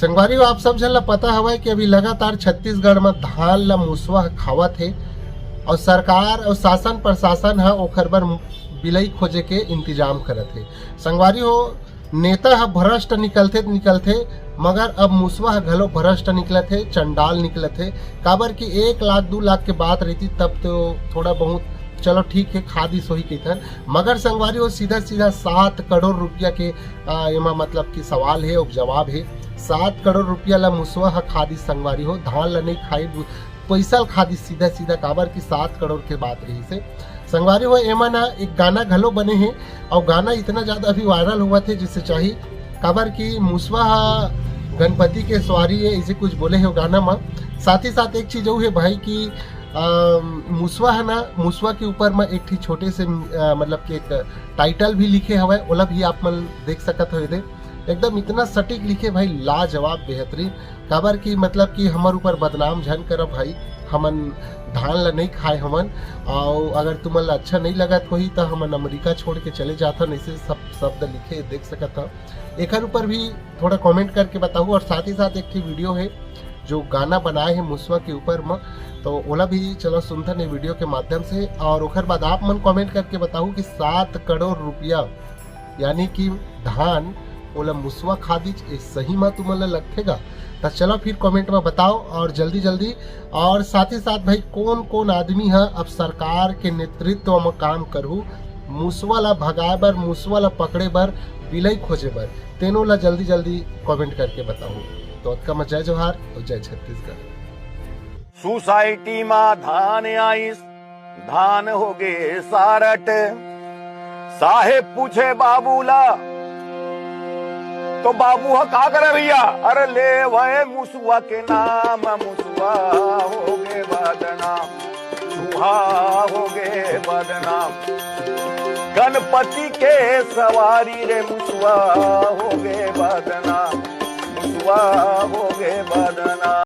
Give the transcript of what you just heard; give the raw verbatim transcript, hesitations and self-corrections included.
संगवारी हो, आप सब झन ला पता हवय कि अभी लगातार छत्तीसगढ़ म धान ला मुसवा ह खावत हे, अउ सरकार अउ शासन प्रशासन ह ओखर बर बिलई खोजे के इंतजाम करत हे। संगवारी हो, नेता ह भ्रष्ट निकलथे त निकलथे, मगर अब मुसवा ह घलो भ्रष्ट निकलत हे, चंडाल निकलत हे। काबर कि एक लाख दू लाख के बात रहितिस तब तो थोड़ा बहुत चलो ठीक हे, खा दिस होही कहिथन, मगर संगवारी हो, सीधा सीधा सात करोड़ रुपया के, आ, एमा मतलब कि सवाल हे अउ जवाब हे। सात करोड़ रुपया ला मुसवा ह खा दिस संगवारी हो, धान ला नइ खाई, पइसा ल खा दिस सीधा सीधा, काबर कि सात करोड़ के बात रहिस हे। संगवारी हो, एमा ना एक गाना घलो बने हे, अउ गाना इतना ज्यादा अभी वायरल होवत हे जइसे चाही, काबर कि मुसवा ह गणपति के सवारी हे, अइसे कुछ बोले हे वो गाना म। साथ ही साथ एक चीज अउ हे भाई कि, अ, मुसवा ह ना, मुसवा के ऊपर म एक ठी छोटे से, अ, मतलब कि एक टाइटल भी लिखे हवय, ओला भी आप मन देख सकत हो। एदे एकदम इतना सटीक लिखे भाई, लाजवाब, बेहतरीन। काबर कि मतलब कि हमर ऊपर बदनाम झन करब भाई, हमन धान ला नइ खाए हवन, अउ अगर तुमन ला अच्छा नइ लगत होही त हमन अमेरिका छोड़ के चले जाथन, अइसे सब शब्द लिखे देख सकत हव। एखर ऊपर भी थोड़ा कमेंट करके बताहू, अउ साथ ही साथ एक ठी वीडियो हे जो गाना बनाए हे मुसवा के ऊपर म, तो ओला भी चलो सुनथन ये वीडियो के माध्यम से। अउ ओखर बाद आप मन कमेंट करके बताहू कि सात करोड़ रुपया यानी कि धान ओला मुसवा खा दिस, ए सही म तुमन ला लगथे गा? त चलो फिर कमेंट म बताओ अउ जल्दी जल्दी। अउ साथ ही साथ भाई, कोन कोन आदमी ह अब सरकार के नेतृत्व म काम करहू, मुसवा ला भगाए बर, मुसवा ला पकड़े बर, बिलई खोजे बर, तेनो ला जल्दी जल्दी कमेंट करके बताहू। तो अतका म जय जोहार अउ जय छत्तीसगढ़। सोसाइटी मा धान आइस, धान होगे सारट। साहेब पूछे बाबू ला, तो बाबू ह का करे भैया? अरे लेवय मुसवा के नाम, मुसवा होगे बदनाम, चूहा होगे बदनाम। गणपति के सवारी रे, मुसवा होगे बदनाम, मुसवा होगे बदनाम।